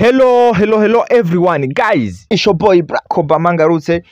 Hello, hello, hello everyone, guys. It's your boy Barack Obama ngarutse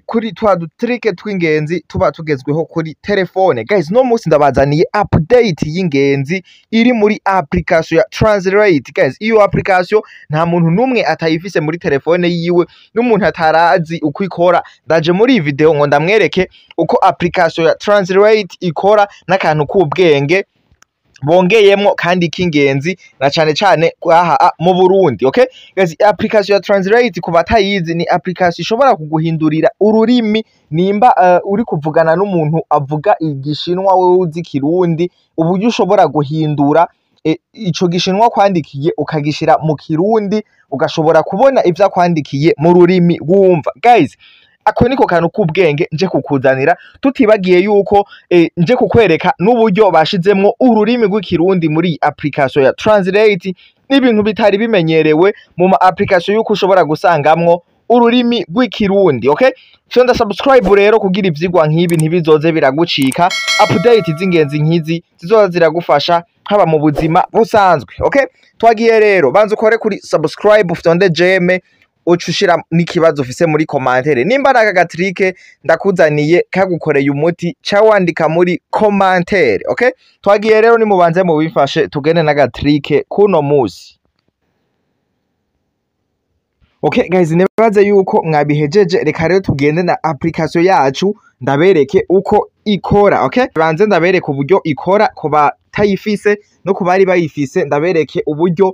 kuri twa dutrike tw'ingenzi tuba tugezweho kuri telefone. Guys, no munsi ndabazaniye update y'ingenzi iri muri application ya Translate. Guys, iyo application nta muntu numwe atayifise muri telefone yiwe, n'umuntu atarazi uko ikora. Ndaje muri iyi video ngo ndamwereke uko application ya Translate ikora n'akantu k'ubwenge bongeyemwo kandi k'ingenzi na cane cane aha mu Burundi. Okay guys, application ya Translate ku batayizi ni application ishobora kuguhindurira ururimi nimba uri kuvugana n'umuntu avuga igishinwa wewe uzi Kirundi, uburyo ushobora guhindura ico gishinwa kwandikiye ukagishira mu Kirundi ugashobora kubona ivyo akwandikiye mu rurimi wumva. Guys, ako niko kantu k'ubwenge nje kukuzanira, tutibagiye yuko nje kukwereka n'uburyo bashizemwo ururimi rw'ikirundi muri application ya Translate, n'ibintu bitari bimenyerewe mu ma application yuko ushobora gusangamwo ururimi rw'ikirundi. Okay, fyonda subscribe rero kugira ivyigwa nk'ibi ntibizoze biragucika, update z'ingenzi nkizi zizoza ziragufasha haba mu buzima busanzwe. Okay, twagiye rero, banza ukore kuri subscribe, ufyonde jeme, uca ushira n'ikibazo ufise muri commentaire. Nimba naka gatrike ndakuzaniye kagukoreye umuti, ca wandika muri commentaire. Okay, twagiye rero, nimubanze mubimfashe tugende n'agatrike kuno musi. Okay guys, nibaze yuko mwabihejeje, reka rero tugende na application yacu ndabereke uko ikora. Okay, banze ndabereke uburyo ikora ku batayifise no ku bari bayifise, ndabereke uburyo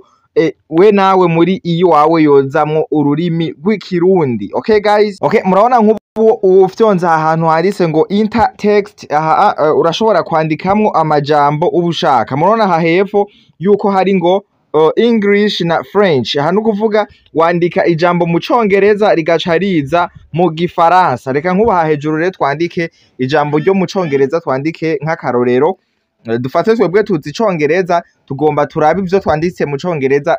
we nawe muri iyo wawe yozamwo ururimi rw'ikirundi. Okay guys, okay, murabona nk'ubu ufyonze ahantu handitse ngo enter text, aha urashobora kwandikamwo amajambo uba ushaka. Murabona aha hepfo yuko hari ngo English na French. Aha nukuvuga wandika ijambo mu congereza rigaca riza mu gifaransa. Reka nkuba hejuru rero twandike ijambo ryo mu congereza, twandike nk'akarorero. Dufate twebwe tuzi icongereza, tugomba turabe ivyo twanditse mu congereza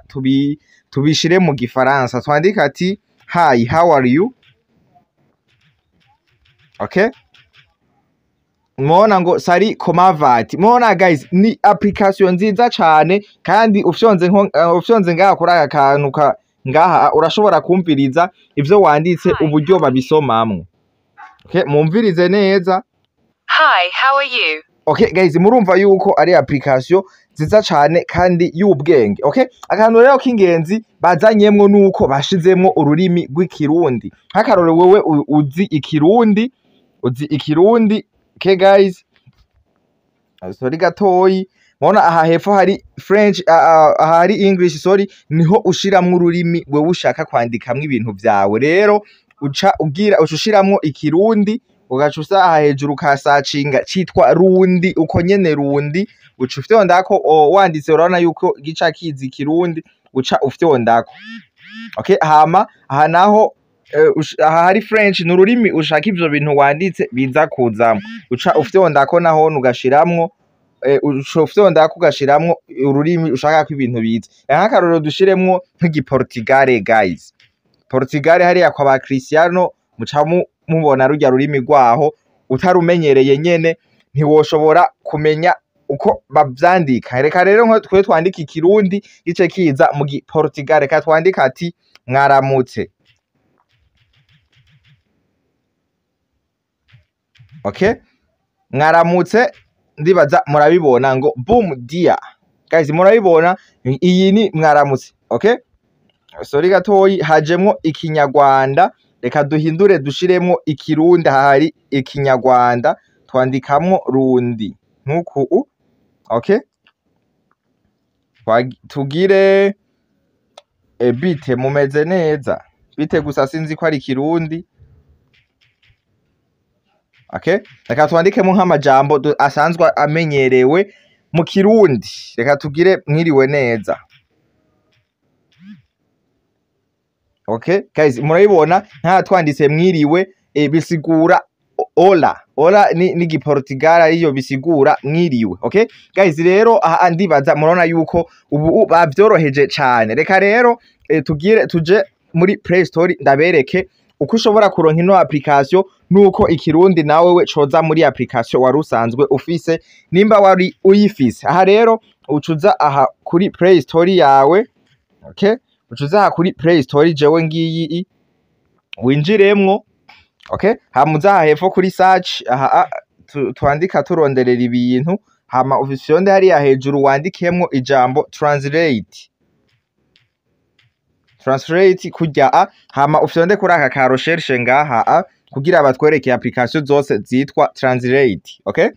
tubishire mu gifaransa. Twandika ati hi, how are you? Okay, mubona ngo sari komavati. Mubona guys, ni application nziza cane, kandi ufyonze ufyonze ngaha kuri aka kantu ngaha urashobora kumviriza ivyo wanditse uburyo babisomamwo. Okay, mumvirize neza. Hi, how are you? Okay guys, murumva yuko ari application nziza cane kandi y'ubwenge. Okay, akantu rero k'ingenzi bazanyemwo nuko bashizemwo ururimi rw'ikirundi. Nk'akarore wewe uzi ikirundi, uzi ikirundi. Okay guys, sorry gatoyi, mubona aha hepfo hari French, aha hari English, sorry, niho ushiramwo ururimi wewe ushaka kwandikamwo ibintu vyawe. Rero uca ugira uca ushiramwo ikirundi, ugaca usa aha hejuru ukasacinga citwa rundi, uko nyene rundi, uca ufyondako, wanditse urabona yuko gica kizi ikirundi, uca ufyondako. Okay, hama aha naho aha hari French, ni ururimi ushaka ivyo bintu wanditse biza kuzamwo, uca ufyondako naho ugashiramwo, uca ufyondako ugashiramwo ururimi ushaka ko ibintu biza. Nk'akarorero dushiremwo nk'igiportugale guys, Portugal hariya kwa ba Cristiano, muca mubona rurya rurimi rwaho, utarumenyereye nyene ntiwoshobora kumenya uko bavyandika. Reka rero nko twe twandika ikirundi gice kiza mu giportugal, reka twandika ati mwaramutse. Okay, mwaramutse, ndibaza murabibona ngo boom dia. Guys, murabibona iyi ni mwaramutse. Okay, sorry gatoyi, hajemwo ikinyarwanda, reka duhindure dushiremwo ikirundi. Hari ikinyarwanda twandikamwo rundi nkuku. Okay, tugire bite mumeze neza, bite gusa sinzi ko ari ikirundi. Okay, reka twandikemo nk'amajambo asanzwe amenyerewe mu kirundi. Reka tugire mwiriwe neza. Okay guys, murabibona nka twanditse mwiriwe, bisigura hola. Hola ni giportugal ariyo bisigura mwiriwe. Okay guys, rero aha ndibaza murabona yuko ubu bavyoroheje cane. Reka rero tugire tuje muri Play Store ndabereke uko ushobora kuronka ino application nuko ikirundi nawe we coza muri application wari usanzwe ufise nimba wari uyifise. Aha rero ucuza aha kuri Play Store yawe. Okay, Uca uza kuri Play Store, jewe ngiyi, winjiremwo. Okay, hama uza hepfo kuri search aha twandika turonderera ibintu, hama ufyonde hariya hejuru wandikemwo ijambo translate, translate kurya a, hama ufyonde kuri aka ka recherche ngaha a kugira batwereke application zose zitwa translate. Okay,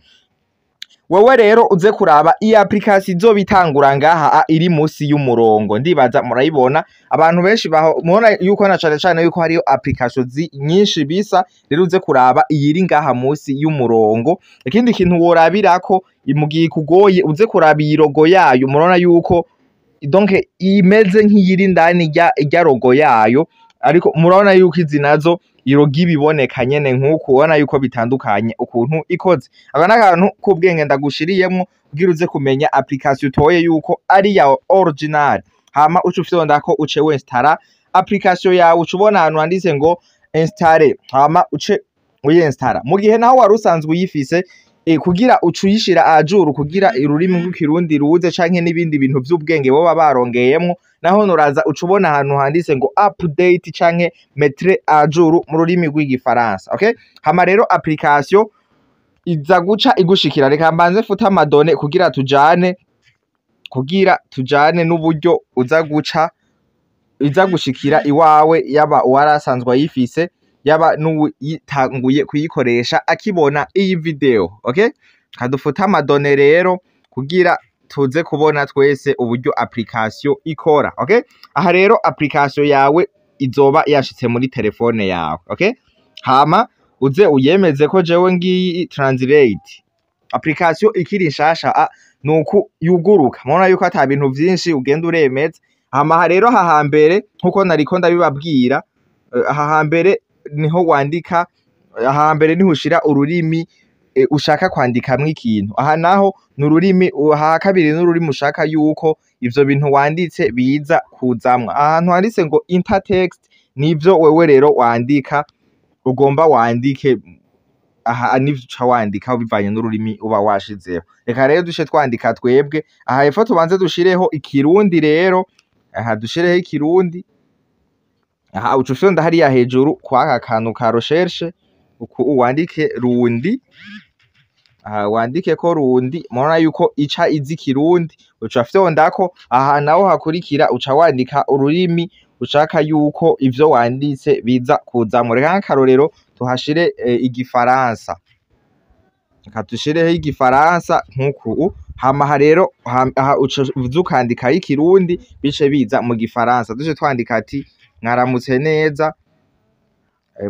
wewe rero uze kuraba iyi application izoba itangura ngaha a iri musi y'umurongo. Ndibaza murayibona, abantu benshi baho mubona yuko na cane cane yuko hariyo application nyinshi bisa. Rero uze kuraba iyiri ngaha musi y'umurongo. Ikindi kintu worabirako mu gihe ikugoye, uze kuraba iyi logo yayo. Murabona yuko donc imeze nk'iyiri indani rya logo yayo, ariko murabona yuko izi nazo ilogo ibiboneka nyene nk'uku. Ubona yuko bitandukanye ukuntu ikoze. Aka n'akantu k'ubwenge ndagushiriyemwo kugira uze kumenya application utoye yuko ari ya original. Hama uca ufyondako, uce winstalla application yawe. Uca ubona ahantu handitse ngo installer, hama uce uyinstalla. Mu gihe naho wari usanzwe uyifise, kugira uce uyishira à jour kugira ururimi rw'Ikirundi ruze canke n'ibindi bintu vy'ubwenge boba barongeyemwo, naho nuraza uca ubona ahantu handitse ngo update canke mettre à jour mu rurimi rw'Igifaransa. Okay, hama rero application iza guca igushikira. Reka mbanze mfute ama données kugira tujane n'uburyo uza guca iza gushikira iwawe, yaba uwarasanzwe ayifise, yaba n'uwitanguye kuyikoresha akibona iyi video. Okay, kadufute ama données rero kugira tuze kubona twese uburyo application ikora. Okay, aha rero application yawe izoba yashitse muri telefone yawe. Okay, hama uze uyemeze ko jewe ngiyi translate. Application ikiri nshasha nuku yuguruka. Mubona yuko ata bintu vyinshi, ugenda uremeza. Hama aha rero, aha hambere nkuko nariko ndabibabwira, aha hambere niho wandika, aha hambere niho ushira ururimi ushaka kwandikamwo ikintu. Aha naho ni ururimi, aha kabiri ni ururimi ushaka yuko ivyo bintu wanditse biza kuzamwo. Ahantu handitse ngo enter text nivyo wewe rero wandika, ugomba wandike aha nivyo uca wandika bivanye n'ururimi uba washizeho. Reka rero duce twandika twebwe aha hepfo, tubanze dushireho Ikirundi. Rero aha dushireho Ikirundi. Aha uca ufyonda hariya hejuru kwaka kantu ka recherche, uku wandike rundi. Aha wandike ko rundi, murabona yuko ica izi Ikirundi, uca fyondako. Aha naho hakurikira uca wandika ururimi ushaka yuko ivyo wanditse biza kuzamwo. Reka nk'akarorero tuhashire Igifaransa, reka dushireho Igifaransa nk'uku. Hama aha rero aha uca uza ukandikayo Ikirundi, bice biza mu Gifaransa. Duce twandika ati mwaramutse neza,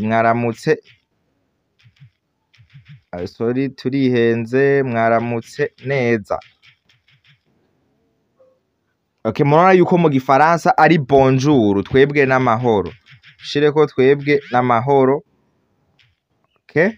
mwaramutse, sorry, turihenze, mwaramutse neza. Okay, murabona yuko mu Gifaransa ari bonjour, twebwe n'amahoro. Shireko twebwe n'amahoro. Okay,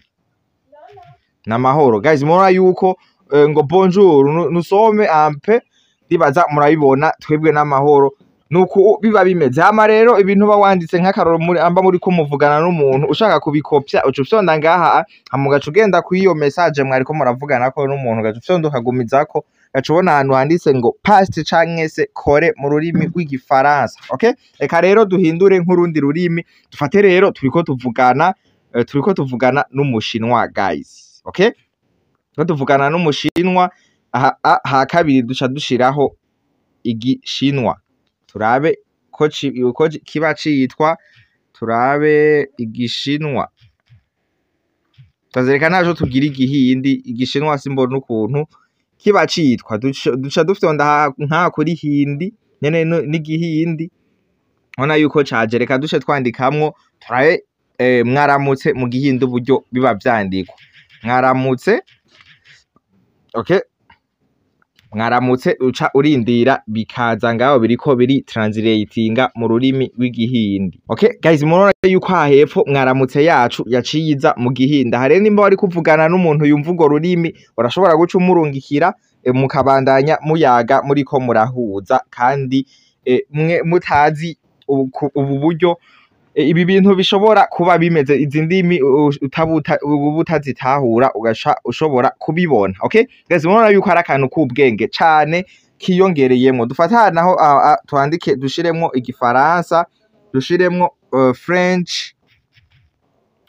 n'amahoro guys. Murabona yuko ngo bonjour, nous sommes en paix. Ndibaza murabibona, twebwe n'amahoro, nuko biba bimeze. Hama rero ibintu uba wanditse, nk'akaroro muri amba muri ko muvugana n'umuntu ushaka kubikopya, uca ufyonda ngaha, hama ugaca ugenda kuri iyo message mwariko muravugana ko n'umuntu, ugaca ufyonda ukagumizako, ugaca ubona ahantu handitse ngo paste canke se coller mu rurimi rw'Igifaransa. Okay, reka rero duhindure nk'urundi rurimi. Dufate rero turiko tuvugana n'Umushinwa guys. Okay, turiko tuvugana n'Umushinwa. Aha ha kabiri duca dushiraho Igishinwa, turabe ko kiba citwa, turabe Igishinwa. Tazereka najo tugira Igihindi. Igishinwa simbona ukuntu kiba citwa. Duca dufyonda nka kuri hindi nyene n'Igihindi, ubona yuko caje. Reka duce twandikamwo, turabe mwaramutse mu Gihindi uburyo biba vyandikwa. Mwaramutse. Okay, mwaramutse, uca urindira bikaza ngaho, biriko biri translatinga mu rurimi rw'Igihindi. Okay guys, murabona yuko aha hepfo mwaramutse yacu yaciye iza mu Gihindi. Aha rero nimba wari kuvugana n'umuntu yumva urwo rurimi, urashobora guca umurungikira, mukabandanya muyaga muriko murahuza, kandi mwe mutazi ubu buryo ibi bintu bishobora kuba bimeze, izi ndimi uba utazitahura, ugaca ushobora kubibona. Okay guys, murabona yuko ari akantu k'ubwenge cane. kiyongereyemwo. Dufate naho twandike, dushiremwo igifaransa, dushiremwo French,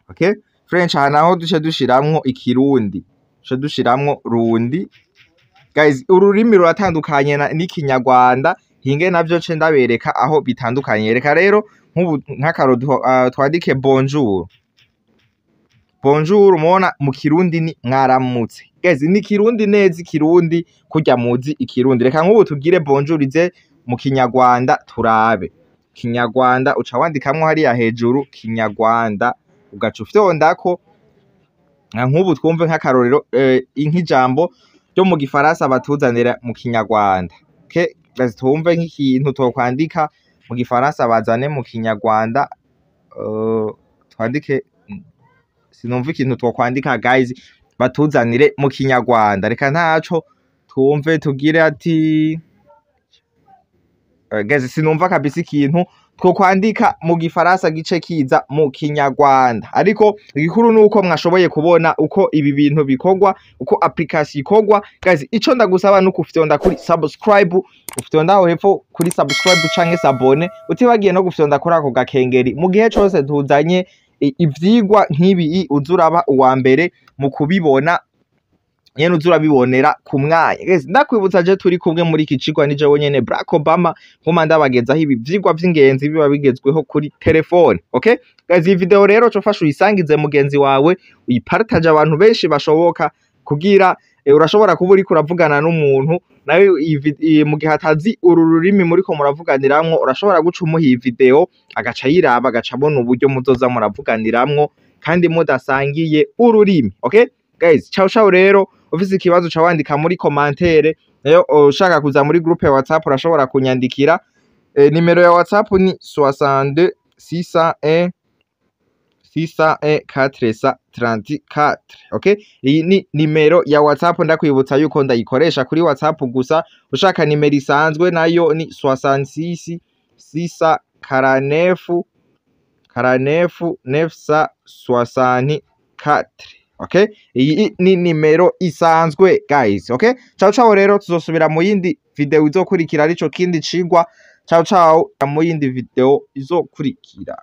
okay, French. Aha naho duce dushiramwo ikirundi, duce dushiramwo rundi. Guys, ururimi ruratandukanye n'ikinyarwanda. Hinge navyo ce ndabereka aho bitandukanye. Reka rero nk'ubu nk'akaro twandike bonjour. Bonjour mubona mu kirundi ni mwaramutse. Guys, ni kirundi neza, ikirundi kurya muzi ikirundi. Reka nk'ubu tugire bonjour ize mu kinyarwanda, turabe kinyarwanda. Uca wandikamwo hariya hejuru kinyarwanda, ugaca ufyondako. Nk'ubu twumve nk'akarorero nk'ijambo ryo mu gifaransa batuzanira mu kinyarwanda. Okay, guys, twumve nk'ikintu twokwandika mu gifaransa bazane mu kinyarwanda. Twandike, sinumva ikintu twokwandika, guys, batuzanire mu kinyarwanda. Reka ntaco, twumve tugire ati guys, sinumva kabisa ikintu twokwandika mu gifaransa gice kiza mu kinyarwanda. Ariko igikuru nuko mwashoboye kubona uko ibi bintu bikorwa, uko application ikorwa. Guys, ico ndagusaba nuko ufyonda kuri subscribe, ufyonda aho hepfo kuri subscribe canke s'abonner, utibagiye no gufyonda kuri ako gakengeri. Mu gihe cose tuzanye ivyigwa nk'ibi, uzuraba uwa mbere mu kubibona nyene, uzurabibonera ku mwanya. Guys, ndakwibutsa, je turi kumwe muri iki cigwa ni jewe nyene Barack Obama, nkuma ndabagezaho ibi vyigwa vy'ingenzi biba bigezweho kuri telefone. Okay guys, iyi video rero cofasha uyisangize mugenzi wawe, uyipartage abantu benshi bashoboka, kugira urashobora kuba uriko uravugana n'umuntu nawe mu gihe atazi uru rurimi muriko muravuganiramwo, urashobora guca umuha iyi video agaca yiraba, agaca abona uburyo muzoza muravuganiramwo kandi mudasangiye ururimi. Okay guys, ciao ciao. Rero ufise ikibazo ca wandika muri commentaire. Nayo ushaka kuza muri groupe ya WhatsApp urashobora kunyandikira. Nimero ya WhatsApp ni 62 601 601 434. Okay, iyi ni nimero ya WhatsApp. Ndakwibutsa yuko ndayikoresha kuri WhatsApp gusa. Ushaka nimero isanzwe nayo ni 66 649 49 964. Okay, iyi ni nimero isanzwe, guys. Okay, ciao ciao. Rero tuzosubira mu yindi video izokurikira, arico kindi cigwa. Ciao ciao, mu yindi video izokurikira.